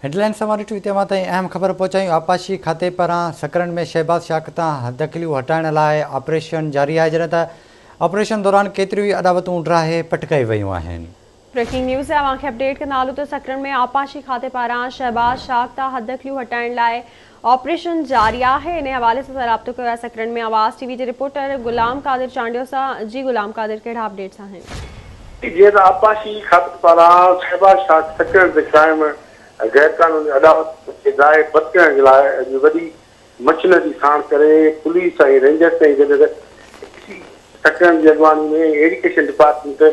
Headlines اوهان ڏٺيون هتي اوهان تائين اهم خبر پهچايون آبپاشي کاتي پاران سڪرنڊ ۾ شهباز شاخ تان حددخليون هٽائڻ لاء آپريشن جاري آهي جڏهن ته آپريشن دوران ڪيتريون ئي اڏاوتون ڊاهي پٽ ڪيون ويون آهن. بريڪنگ نيوز اوهان کي اپڊيٽ ڪندا هلون ته سڪرنڊ ۾ آبپاشي کاتي پاران شهباز شاخ تان حددخليون هٽائڻ لاء آپريشن جاري آهي انهي حوالي سان رابطو ڪيو آهي سڪرنڊ ۾ آواز ٽي وي جي رپورٽر غلام قادر چانڊيو سان جي غلام قادر ڪهڙا اپڊيٽس آهن. جيئن ته آبپاشي کاتي پاران شهباز شاخ سڪرنڊ تي قائم غير قانوني اڏاوت کي ڊاهي بند ڪرڻ جي لاء اڄ وڏي مشنري ساڻ ڪري پوليس ۽ رينجرز ۽ گڏ اي سي سڪرنڊ جي اڳواڻي ۾ ايريگيشن ڊپارٽمينٽ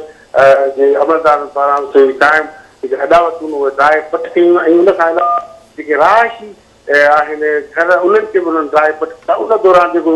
جي عملدارن پاران اتي قائم جيڪي اڏاوتون اهي ڊاهي پٽ ڪيون ۽ ان کان علاوه جيڪي رهائشي آهن گهر انهن کي به انهن ڊاهي پٽ ڪيا ان دوران جيڪو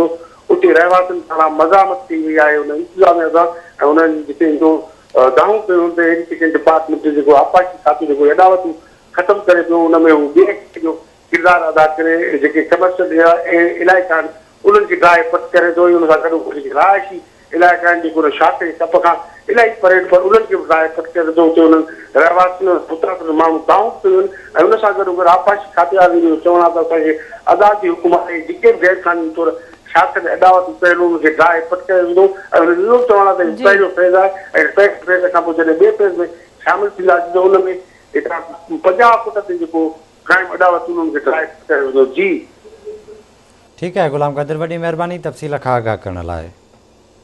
اتي رهواسين پاران مزاحمت ڪئي وئي آهي ان انتظاميا سان ۽ انهن جتي اهو دانهون ڪيون ته ايريگيشن ڊپارٽمينٽ جيڪو آبپاشي کاتو جيڪو اڏاوتون ختم ڪري پيو ان ۾ هو ٻئي جو ڪردار ادا ڪري جيڪي ڪمرشل علائقا آهن انهن کي ڊاهي پٽ ڪري ٿو ۽ ان سان گڏ جيڪي رهائشي علائقا آهن جيڪي ان شاخ جي ڪپ کان الاهي پري آهن پر انهن کي به ڊاهي پٽ ڪري ٿو اتي انهن رهواسين ۽ متاثر ماڻهو دانهون به ڪيون آهن ۽ ان سان گڏوگڏ آبپاشي کاتي وارن جو چوڻ آهي ته اسان کي عدالتي حڪم آهي جيڪي به غير قانوني طور شاخ تي اڏاوتون ڪيل انهن کي ڊاهي پٽ ڪيو ويندو ۽ انهن جو اهو به چوڻ آهي ته هي پهريون فيز آهي ۽ پهرين فيز کان پوء جڏهن ٻئي فيز ۾ شامل ٿينداسين ته ان ۾ هتان 50 فوٽ تي جيڪو قائم اڏاوتون انهن کي ڊاهي پٽ ڪيو ويندو جي. ٺيڪ آهي غلام قادر وڏي مهرباني تفصيل کان آگاهه ڪرڻ لاء.